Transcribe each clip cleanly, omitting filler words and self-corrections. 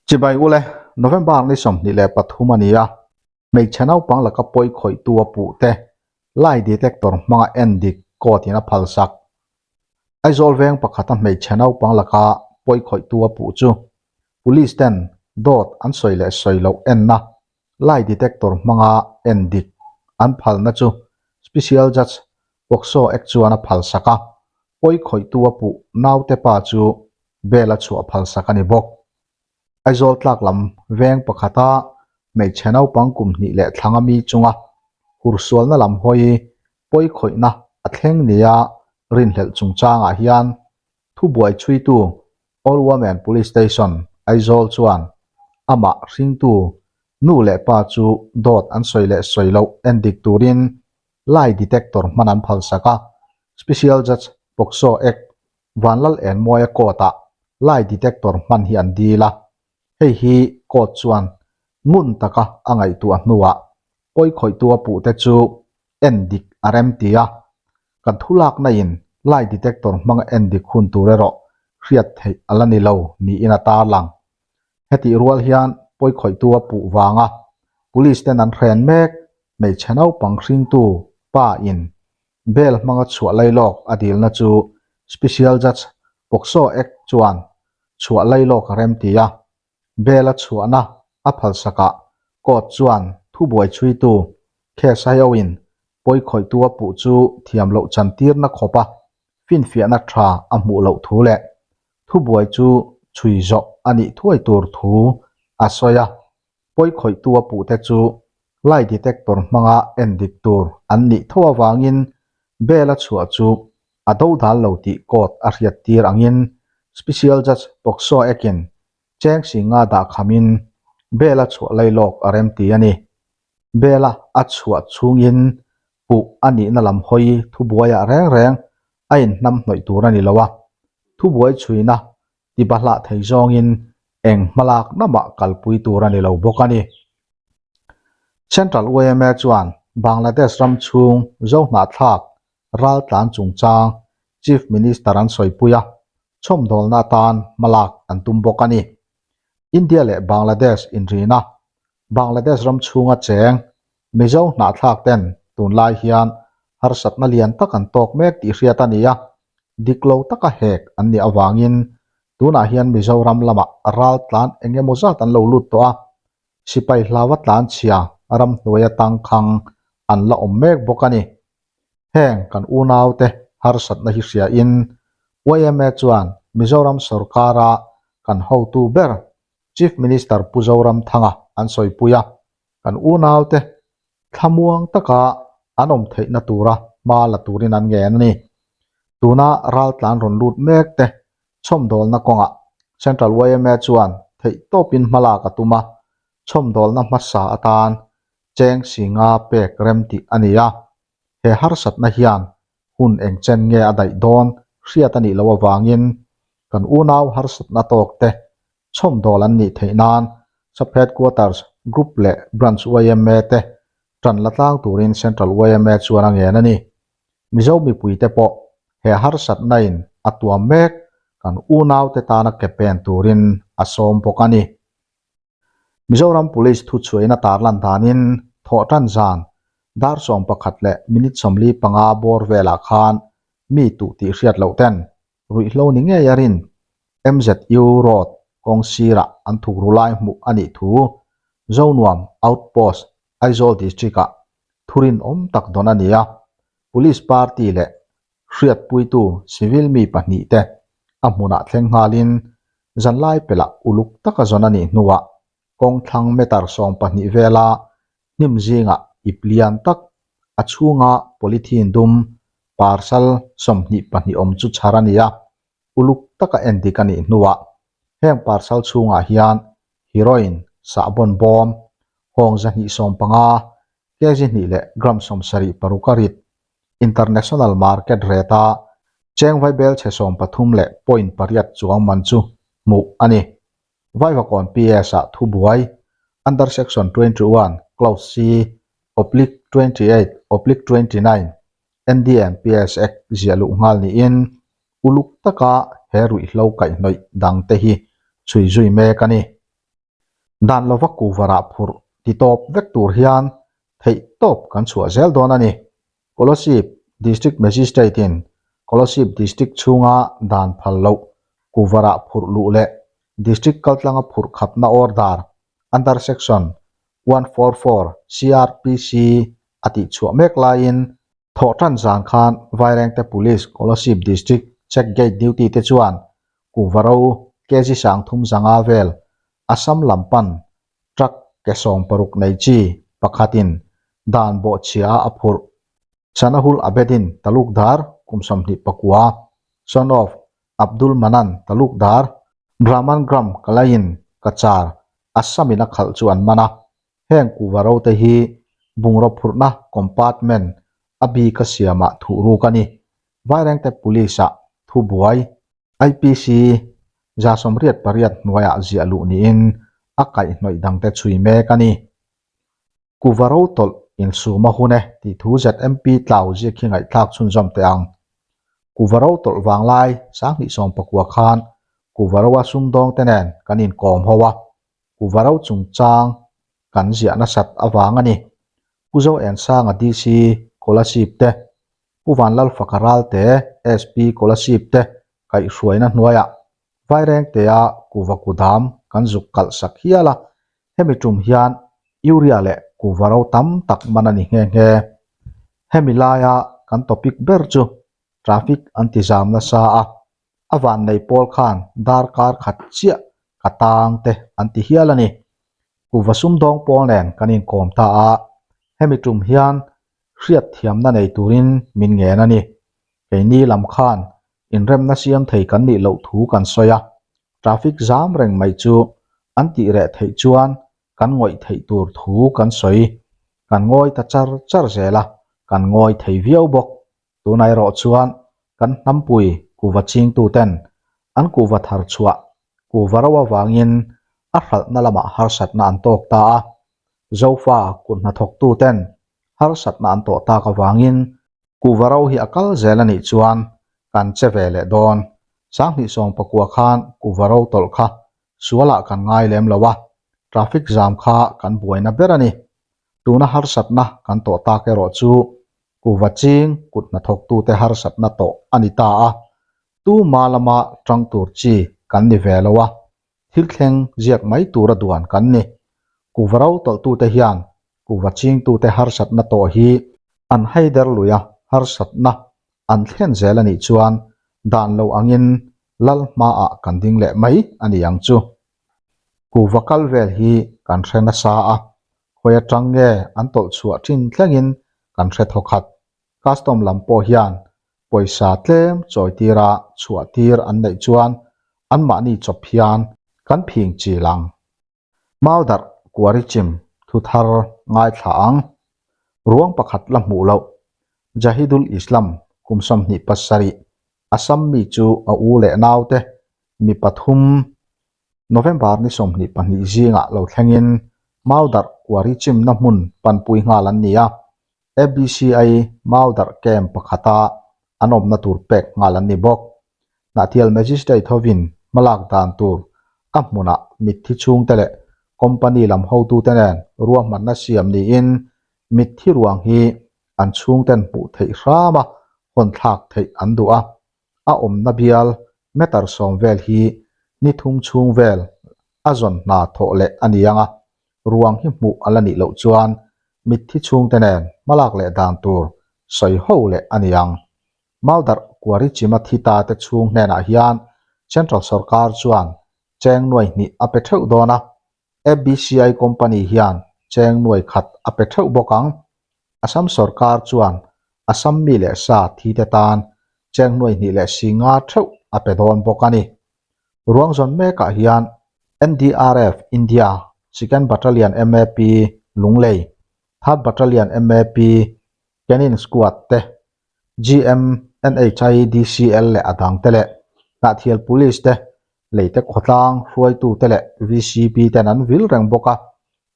Chibai ule, November ni 23 a ni a, hmeichhe naupang laka pawi khawihtu a puh te lie detector hmanga en dik court in a phalsak. Aizawl veng pakhata hmeichhe naupang laka pawi khawihtu a puh chu police ten dawt an sawi leh sawi loh enna lie detector hmanga en dik an phalna chu Special Judge POCSO Act chuan a phalsak a, pawi khawihtu a puh naute pa chu bail a chhuah phalsak a ni bawk. Aizawl tlak lam veng pakhata hmeichhe naupang kum hnih leh thlanga mi chunga hursualna lam hawi pawi khawihna a thleng nia rinhlelh chungchangah hian thubuai chhuitu All Women Police Station, Aizawl chuan amah hringtu nu leh pa chu dawt an sawi leh sawi loh endik turin lie detector hman an phalsak a, Special Judge POCSO Act Vanlal Enmawia court-ah lie detector hman hi an dil a, hei hi court chuan ngun taka a ngaihtuah hnuah pawi khawihtu a puhte chu en dik a rem ti a, kan thu lakna in lie detector hmanga en dik hun tur erawh hriat theih a la ni lo niin a tarlang. Hetih rual hian pawi khawihtu a puh vanga police ten an hren mek hmeichhe naupang hringtu pa in Bail hmanga chhuah lailawk a dilna chu Special Judge POCSO Act chuan chhuah lailawk a remti a, bail a chhuahna a phalsakah court chuan thubuai chhuitu case aiawhin pawi khawihtu a puh chu thiam loh chantirna khawpa finfiahna tha a hmuh loh thu leh thubuai chu chhui zawh a nih thuai tur thu a sawi a. Pawi khawihtu a puhte chu lie detector hmanga en dik tur an nih tho avangin bail a chhuah chu a dodal lo tih court a hriat tir angin Special Judge POCSO Act-in cheng singa dah khamin bail a chhuah lailawk a remti a ni. Bail a a chhuah chhungin puh a nihna lam hawi thubuaiah reng reng a inhnamhnawih tur a ni lo a, thubuai chhuina ti bahlah thei zawngin eng hmalak namah kalpui tur a ni lo bawk a ni. Central yma chuan Bangladesh ram chhung Zohnahthlak raltlan chungchang Chief Minister an sawipui a, chhawmdawlna atan hmalak an tum bawk a ni. India leh Bangladesh inrina Bangladesh ram chhunga cheng Mizo hnahthlak ten tunlai hian harsatna lian tak an tawk mek tih hriat a ni a, dik lo taka hek an nih avangin tunah hian Mizoram lamah raltlan eng emaw zat an lo lut tawh a, sipai hlauva tlanchhia ramhnuaia tangkhang an la awm mek bawk a ni. Heng kan unaute harsatna hi hriain yma chuan Mizoram sorkara kan hotu ber Chief Minister Pu Zoramthanga an sawipui a, kan unaute thlamuang taka an awm theihna tura hma la turin an ngen a ni. Tuna raltlan rawn lut mek te chhawmdawlna kawngah Central yma chuan theihtawpin hmalak a tum a, chhawmdawlna hmasa atan cheng singa pek rem tih a ni a. He harsatna hian hun eng chen nge a daih dawn hriat a nih loh avangin kan unau harsatna tawk te chhawmdawl an nih theih nan Sub Headquarters, Group leh Branch yma te tan la tlang turin Central yma chuan a ngen a ni. Mizo mipuite pawh he harsatna in a tuam mek kan unaute tana ke pen turin a sawm bawk a ni. Mizoram Police thuchhuahin a tarlan danin thawhtan zan dar 11 leh minute 45 bawr velah khan mi tuh tih hriat loh ten ruihhlo ni ngei a rin MZU Road kawng sirah an thuk ru lai hmuh a nih thu Zonuam Outpost Aizawl District-ah thurinawm tak dawn a ni a, Police party leh hriatpuitu civil mi pahnihte a hmunah thleng nghalin zanlai pelah uluk taka zawn a nih hnuah kawngthlang meter 12 vela hnim zingah ip lian tak a chhunga polythene dum parcel 22 awm chu chhar a ni a, uluk taka endik a nih hnuah heng parcel chhungah hian heroin sahbawn bawm hawng 215, kg hnih leh gram 76 a rit International market rate-a cheng vaibel chhe 13 leh point pariat chuang man chu hmuh a ni. Vaivakawn PS-ah thubuai under section 21 clause C oblique 28 oblique 29 NDMPS Act ziah luh nghal niin uluk taka he ruihhlo kaihhnawih dangte hi chhui zui mek a ni. Dan lova kuvarah phurh ti tawp vek tur hian theih tawp kan chhuah zel dawn a ni. Kolasib District Magistrate in Kolasib District chhunga dan phal loh kuvarah phurh luh leh District kaltlanga phurh khapna order under section 144 CrPC a tihchhuah mek laiin Thawhtan zan khan Vairengte Police Kolasib District Check Gate duty te chuan Kuhva ro kg 30 zanga vel Assam lam pan truck ke 16 nei chi pakhatin dan bawhchhia a phurh. Sanahul Abedin Talukdar kum 29, son of Abdul Manan Talukdar, Brahmangram Kalain Cachar, Assam in a khalh chu an man a. Heng kuhva ro te hi bungraw phurhna compartment a bik a siamah thuh ruk a ni. Vairengte Police ah thubuai IPC 188 hnuaiah ziah luh niin a kaihhnawih dangte chhui mek a ni. Kuhva ro tawlh insum a hun e tih thu ZMP tlau ziak hi ngaihthlak chhunzawm teh ang. Kuhva ro tawlh vanglai 2019 khan kuhva roa sumdawng te nen kan inkawm ho a, Kuhva ro chungchang kan ziah nasat avang a ni. Pu Zo Ensanga DC Kolasib te, Pu Vanlalfaka Ralte SP Kolasib te kaihhruaina hnuaiah Vairengtea kuhva kudam kan zuk kalh sak hial a, hemi tum hian urea leh kuhva ro tam tak man a ni nghe nghe. Hemi laia kan topic ber chu traffic an ti zam nasa a, a vannei pawl khan darkar khat chiah ka tang te an ti hial a ni. Kuhva sumdawng pawl nen kan inkawm ta a, hemi tum hian hriatthiamna nei turin min ngen a ni. Keini lam khan inremna siam thei kan nih loh thu kan sawi a, traffic zam reng mai chu an tih reh theih chuan kan ngawih theih tur thu kan sawi. Kan ngawi ta char char zel a, kan ngawi thei viau bawk. Tunah erawh chuan kan hnampui kuhva chingtuten an kuhva thar chhuah kuhva ro avangin a hralhna lamah harsatna an tawk ta a, Zofa kut hnathawktuten harsatna an tawh tak avangin kuhva ro hi a kal zel a nih chuan kan che ve leh dawn. 2019 khan kuhva ro tawlh kha sualah kan ngai lem lo a, traffic jam kha kan buaina ber a ni. Tuna harsatna kan tawh tak erawh chu Kuhva ching kut hnathawktute harsatna tawh a ni ta a, tuma lama tang tur chi kan ni ve lo a, thil thleng ziak mai tura duan kan ni. Kuhva ro tawlhtute hian kuhva chingtute harsatna tawh hi an haider lui a, harsatna an thlen zel a nih chuan dan lo angin lal hmaah kan ding leh mai a ni ang chu. Kuhva kal vel hi kan hre nasa a, Khawi atang nge an tawlh chhuah thin thlengin kan hre thaw khat. Custom lam pawh hian pawisa tlem chawi tira chhuah tir an neih chuan anmahni chawp hian kan phing chil ang. Maudarh kuari chim thu thar ngaithla ang. Ruang pakhat la hmuh loh. Jahidul Islam kum 27 Assam mi chu a u leh naute mi pathum November ni 22 zingah lo thlengin Maudarh Quarry chimna hmun panpui nghal an ni a, ABCI Maudarh Camp pakhata an awmna tur pek nghal an ni bawk. Hnahtial Magistrate hovin hmalak dan tur a hmunah mitthi chhungte leh company lam hotute nen ruahmanna siam niin mitthi ruang hi an chhungten hmuh theih hrama hawn thlak theih an duh a. a awmna bial meter 10 vel hi ni thum chhung vel a zawn hna thawh leh a ni ang a, ruang hi hmuh a la nih loh chuan mitthi chhungte nen hmalak leh dan tur sawi ho leh a ni ang. Maudarh Quarry chima thi ta te chhung hnenah hian Central Sorkar chuan cheng nuai hnih a pe theuh dawn a, ABCI company hian cheng nuai khat a pe theuh bawk ang. Assam sorkar chuan Assam mi leh sa thi te tan cheng nuai hnih leh si nga theuh a pe dawn bawk a ni. Ruang zawn mekah hian NDRF India Second Battalion MAP Lunglei, Third Battalion MAP Canine Squad te, GM, NHIDCL leh a dangte leh Hnahthial Police te Leite khawtlang hruaitute leh VCP ten an vil reng bawk a,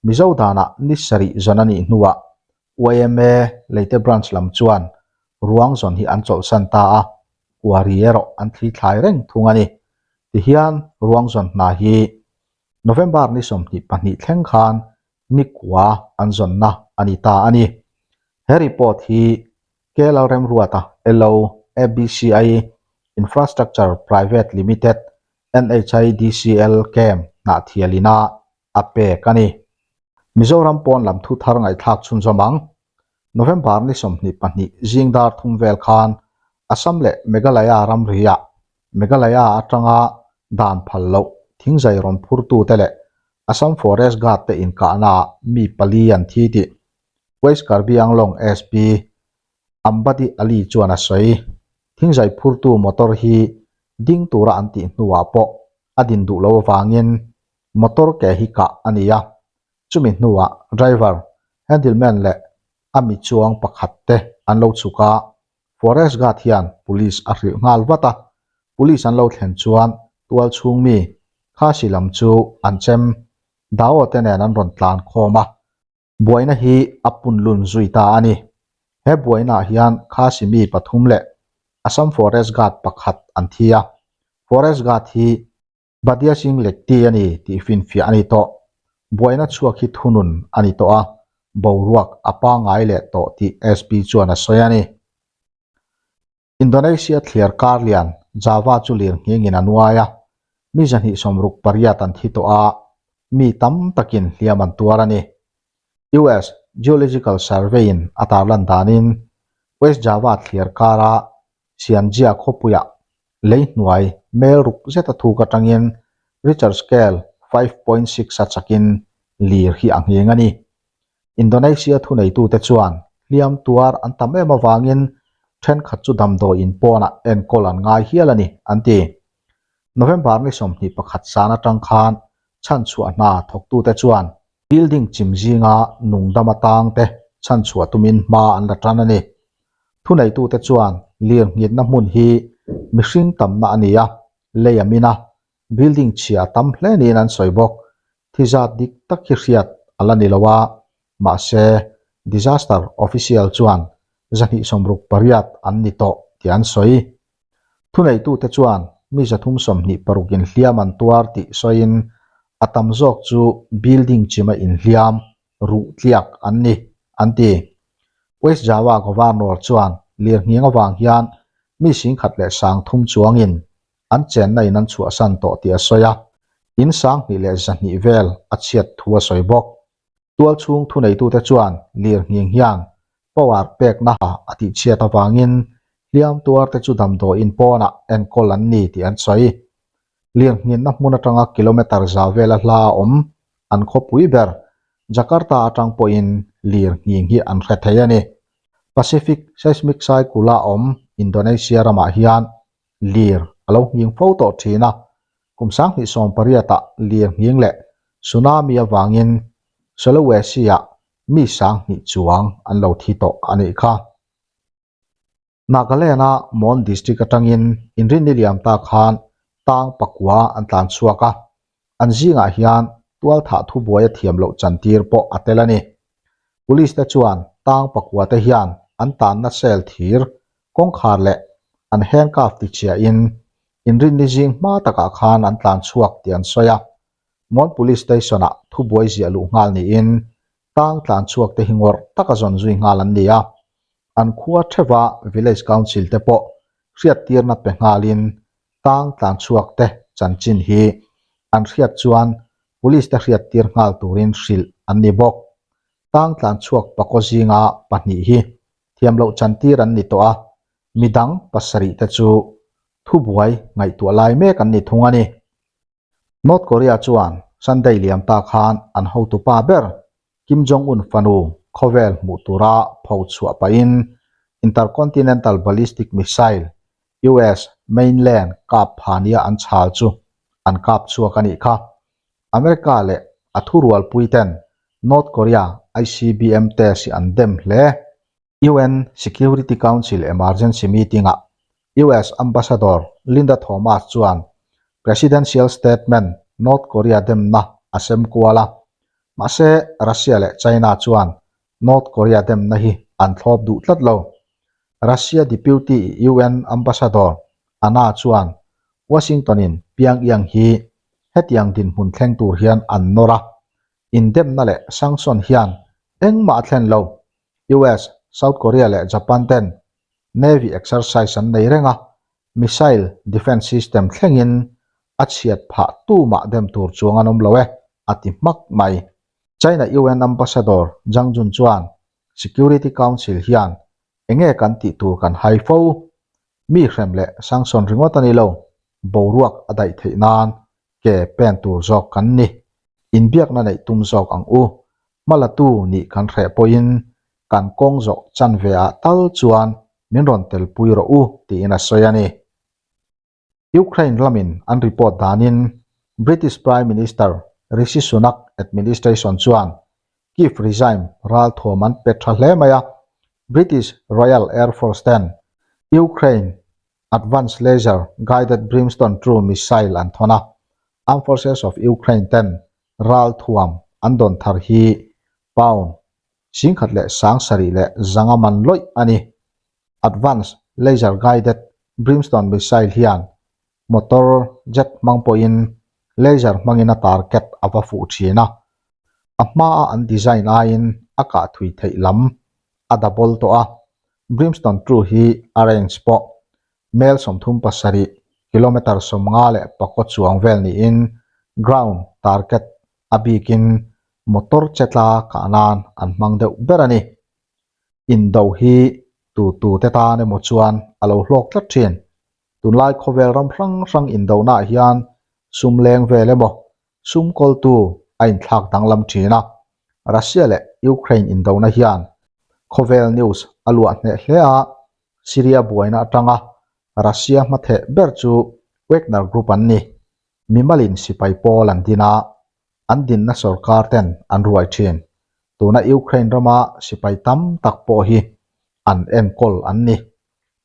Mizo danah ni sarih zawn a nih hnuah yma Leite Branch lam chuan ruang zawn hi an chawlhsan ta a, quarry erawh an thli thlai reng thung a ni. Tihian ruang zawn hna hi. November ni 22 thleng khan ni kua an zawnna a ni ta a ni. He report hi K Lalremruata, LO, ABCI Infrastructure Private Limited, NHIDCL Camp hnahthialina a pek a ni. Mizoram pawn lam thu thar ngaihthlak chhunzawm ang. November ni 22 zing dar thum vel khan Assam leh Meghalaya ramriah Meghalaya atanga dan phal loh thingzai rawn phurtute leh Assam Forest Guard te inkahnaah mi pali an thi tih West Karbi Anglong SP Ambadi Ali chuan a sawi. Thingzai phurtu motor hi ding tura an tih hnuah pawh a din duh loh avangin motor ke hi kah a ni a, chumi hnuah driver, handleman leh a mi chuang pakhat te an lo chhuk a, forest guard hian police a hrilh nghal vat a, police an lo thlen chuan tual chhung mi Khasi lam chu an chem Dao te nen an rawn tlan khawm a. Buaina hi a punlun zui ta a ni. He buainaah hian Khasi mi pathum leh Assam Forest Guard pakhat an thi a. Forest Guard hi Badia Singh Lekti a ni tih finfiah a ni tawh. Buaina chhuak hi thunun a ni tawh a, boruak a pangngai leh tawh tih SP chuan a sawi a ni. Indonesia thliar kar lian Java chu lir nghengin a nuai a, mi 268 an thi tawh a, mi tam takin hliam an tuar a ni. US Geological Survey-in a tarlan danin West Java thliar kara Sianjia khawpuiah lei hnuai mel ruk zeta thuk atangin Richter scale 5.6 a chakin lir hi a ngheng a ni. Indonesia thuneitute chuan hliam tuar an tam em avangin thenkhat chu damdawiin pawnah enkawl an ngai hial a ni, an ti. November ni 21 san atang khan chhanchhuah hna thawktute chuan building chim zinga nungdam atangte chhanchhuah tumin hma an la tan a ni. Thuneitute chuan lirnghitna hmun hi mihring tamna a ni a, lei a min a, Building chhia a tam hle niin an sawi bawk. Thi zat dik tak hi hriat a la ni lo a, mahse disaster official chuan 268 an ni tawh tih an sawi. Thuneitute chuan mi 326 inhliam an tuar tih sawiin a tam zawk chu building chima inhliam ruh tliak an ni, an ti. West Java Governor chuan lirnghing avang hian mi 10,300 chuangin an chenna in an chhuahsan tawh tih a sawi a, in 2100 vel a chhiat thu a sawi bawk. Tual chhung thuneitute chuan lirnghing hian power pekna a tihchhiat avangin hliam tuarte chu damdawiin pawnah enkawl an ni tih an sawi. Lirnghinna hmun atanga kilometre za vela hla a awm an khawpui ber Jakarta atang pawhin lirnghing hi an hre thei a ni. Pacific Seismic Cycle-a awm Indonesia ramah hian lir a lo nghing fo tawh thin a, kum 2018-ah lir nghing leh tsunami avangin Sulawesi-ah mi 2000 chuang an lo thi tawh a nih kha. Nagaland-a Mon District atangin inrinni liam ta khan tang pakua an tlan chhuak a, an zingah hian tualthah thubuai a thiam loh chantir pawh a tel a ni. Police te chuan tang pakua te hian an tanna cell thir kawngkhar leh an handcuff tichhiahin inrinni zing hma takah khan an tlan chhuak tih an sawi a. Mon Police Station-ah thubuai ziah luh nghal niin tang tlan chhuak te hi ngawrh taka zawn zui nghal an ni a. An khua theuha Village Council te pawh hriattirna pe nghalin tang tlan chhuak te chanchin hi an hriat chuan Police te hriattir nghal turin hrilh an ni bawk. Tang tlan chhuak pakaw zinga pahnih hi thiam loh chantir an ni tawh a, midang pasarih te chu thubuai ngaihtuah lai mek an ni thung a ni. North Korea chuan Sunday liam ta khan an hotupa ber Kim Jong-un fanu khawvel hmuh tura pho chhuah pahin Intercontinental Ballistic Missile, US mainland kap phania an chhal chu an kap chhuak a nih kha. America leh a thurualpui ten North Korea ICBM test hi an dem hle. UN Security Council emergency meeting-ah US Ambassador Linda Thomas chuan presidential statement North Korea demna a sem kual a, mahse Russia leh China chuan North Korea demna hi an thlawp duh tlat lo. Russia Deputy UN Ambassador Anna chuan Washington-in Pyongyang hi. hetiang dinhmun thleng tur hian an nawr a. Indemna leh sanction hian engmah a thlen lo. US, South Korea leh Japan ten Navy exercise an nei reng a, missile defence system thlengin a chhiat phah tumah dem tur chuang an awm lo e, a ti hmak mai. China UN Ambassador Zhang Jun chuan Security Council hian enge kan tih tur kan hai fo? Mi hrem leh sanction ringawt a ni lo, boruak a daih theih nan ke pen tur zawk kan ni. Inbiakna neih tum zawk ang u. Hmalatu nih kan hreh pawhin kan kawng zawh chanve ah tal chuan min rawn telpui rawh u tiin a sawi a ni. Ukraine lamin an report danin British Prime Minister Rishi Sunak administration chuan Kyiv regime ralthuam an pe tha hle mai a, British Royal Air Force ten Ukraine Advanced Laser Guided Brimstone 2 missile an thawn a, Armed Forces of Ukraine ten ralthuam an dawn thar hi pound 17,700 man lawih a ni. Advanced Laser Guided Brimstone missile hian motor jet hmang pawhin laser hmangin a target a va fuh thin a, a hmaa an design aiin a kah thui theih lam a double tawh a, Brimstone 2 hi a range pawh mel 37, kilometre 54 chuang vel niin ground target a bikin motor che tla kah nan an hmang deuh ber a ni. Indo hi tu tu te tan emaw chuan a lo hlawk tlat thin. Tunlai khawvel ram hrang hrang indonaah hian sum leng vel emaw sum kawltu a inthlak danglam thin a. Russia leh Ukraine indona hian khawvel news a luah hneh hle a, Syria buaina atanga Russia hmatheh ber chu Wagner Group an ni. Mimalin sipai pawl an din a, an dinna sorkar ten an ruai thin. Tuna Ukraine rama sipai tam tak pawh hi an enkawl an ni.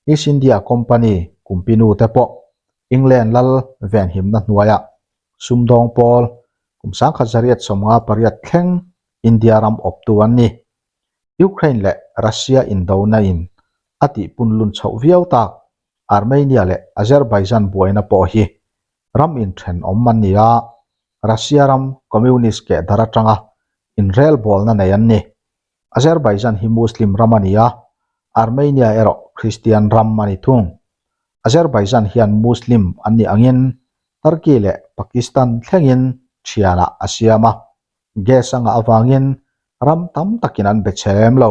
East India Company kumpinu te pawh England lal venhimna hnuaiah sumdawng pawl kum 1958 thleng India ram awptu an ni. Ukraine leh Russia indona in a tihpunlun chhoh viau tak Armenia leh Azerbaijan buaina pawh hi ram inthenawm an ni a, Russia ram Communist kehdar atanga inrelbawlna nei an ni. Azerbaijan hi Muslim ram a ni a, Armenia erawh Kristian ram a ni thung. Azerbaijan hian Muslim an nih angin Turkey leh Pakistan thlengin thianah a siam a, gas a ngah avangin ram tam takin an be chhem lo.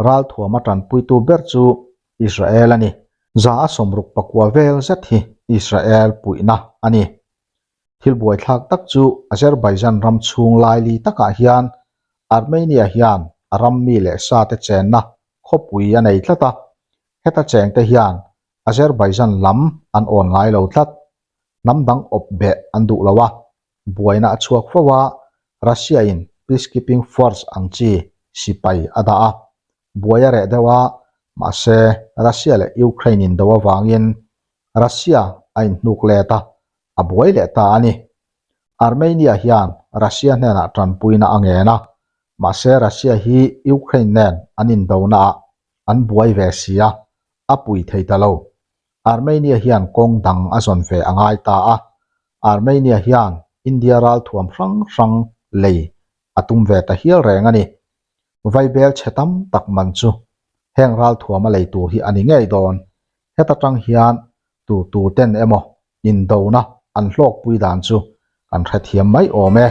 Ralthuama tanpuitu ber chu Israel a ni. 164 vel zet hi Israel puihna a ni. Thil buaithlak tak chu Azerbaijan ram chhung laili takah hian Armenia hian a ram mi leh sa te chenna khawpui a nei tlat a, heta chengte hian Azerbaijan lam an awn ngai lo tlat. Hnam dang awp beh an duh lo a, buaina a chhuak fo a, Russia in peacekeeping force ang chi sipai a dah a, buai a reh deuh a, mahse Russia leh Ukraine in do avangin Russia a inhnuk let a, a buai leh ta a ni. Armenia hian Russia hnenah tanpuina a ngen a, mahse Russia hi Ukraine nen an indona ah an buai ve si a, a pui thei ta lo. Armenia hian kawng dang a zawn ve a ngai ta a, Armenia hian India ralthuam hrang hrang lei a tum ve ta hial reng a ni. Vaibel chhe tam tak man chu heng ralthuam a lei tur hi a ni ngei dawn. Heta tang hian tu tu ten emaw indona an hlawkpui dan chu kan hrethiam mai awm e.